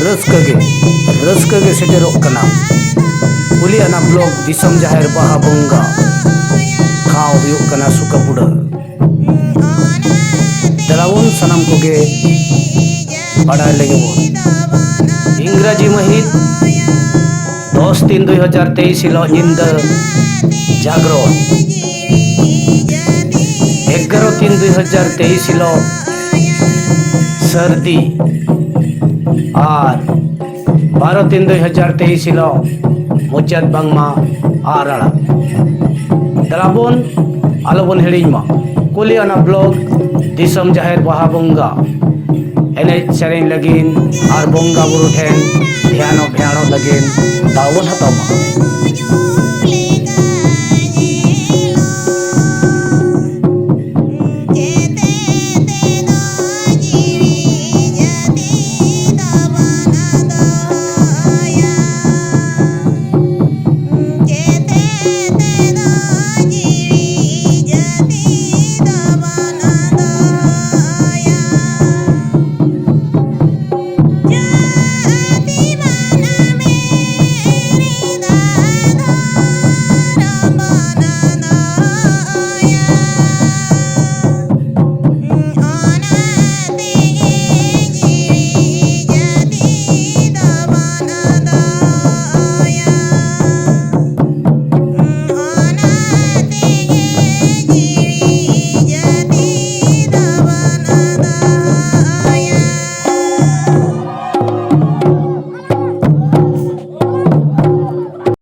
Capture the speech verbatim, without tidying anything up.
ᱨᱟᱹᱥᱠᱟᱹ ᱜᱮ, ᱨᱟᱹᱥᱠᱟᱹ ᱜᱮ ᱥᱮᱴᱮᱨᱚᱜ ᱠᱟᱱᱟ᱾ ᱠᱩᱞᱤᱭᱟᱱᱟ ᱵᱞᱚᱠ ᱫᱤᱥᱚᱢ ᱡᱟᱦᱮᱨ ᱵᱟᱦᱟ ᱵᱚᱸᱜᱟ, ᱴᱷᱟᱶ ᱦᱩᱭᱩᱜ ᱠᱟᱱᱟ ᱥᱩᱠᱟᱯᱩᱲᱟᱹ᱾ ᱫᱮᱞᱟᱵᱚᱱ ᱥᱟᱱᱟᱢ ᱠᱚᱜᱮ ᱵᱟᱰᱟᱭ ᱞᱮᱜᱮ ᱵᱚᱱ᱾ ᱤᱝᱨᱟᱡᱤ ᱢᱟᱹᱦᱤᱛ ᱫᱚᱥ ᱛᱤᱱ ᱫᱩᱭ ᱦᱟᱡᱟᱨ ᱛᱮᱭᱤᱥ ᱦᱤᱞᱳᱜ ᱧᱤᱫᱟᱹ ᱡᱟᱜᱽᱨᱚᱱ, ᱮᱜᱟᱨᱚ ᱛᱤᱱ ᱫᱩᱭ ᱦᱟᱡᱟᱨ ᱛᱮᱭᱤᱥ ᱦᱤᱞᱳᱜ ᱥᱟᱹᱨᱫᱤ, ᱟᱨ ᱵᱟᱨᱚ ᱛᱤᱱ ᱫᱩᱭ ᱦᱟᱡᱟᱨ ᱛᱮᱭᱤᱥ ᱦᱤᱞᱳᱜ ᱢᱩᱪᱟᱹᱫ ᱵᱟᱝᱢᱟ ᱟᱨ ᱟᱲᱟᱜ᱾ ᱫᱮᱞᱟᱵᱚᱱ ᱟᱞᱚᱵᱚᱱ ᱦᱤᱲᱤᱧ ᱢᱟ, ᱠᱩᱞᱤᱭᱟᱱᱟ ᱵᱞᱚᱠ ᱫᱤᱥᱚᱢ ᱡᱟᱦᱮᱨ ᱵᱟᱦᱟ ᱵᱚᱸᱜᱟ ᱮᱱᱮᱡ ᱥᱮᱨᱮᱧ ᱞᱟᱹᱜᱤᱫ ᱟᱨ ᱵᱚᱸᱜᱟ ᱵᱩᱨᱩ ᱴᱷᱮᱱ ᱫᱷᱮᱭᱟᱱᱚᱜ ᱵᱷᱮᱭᱟᱱᱚᱜ ᱞᱟᱹᱜᱤᱫ ᱫᱟᱣ ᱵᱚᱱ ᱦᱟᱛᱟᱣ ᱢᱟ᱾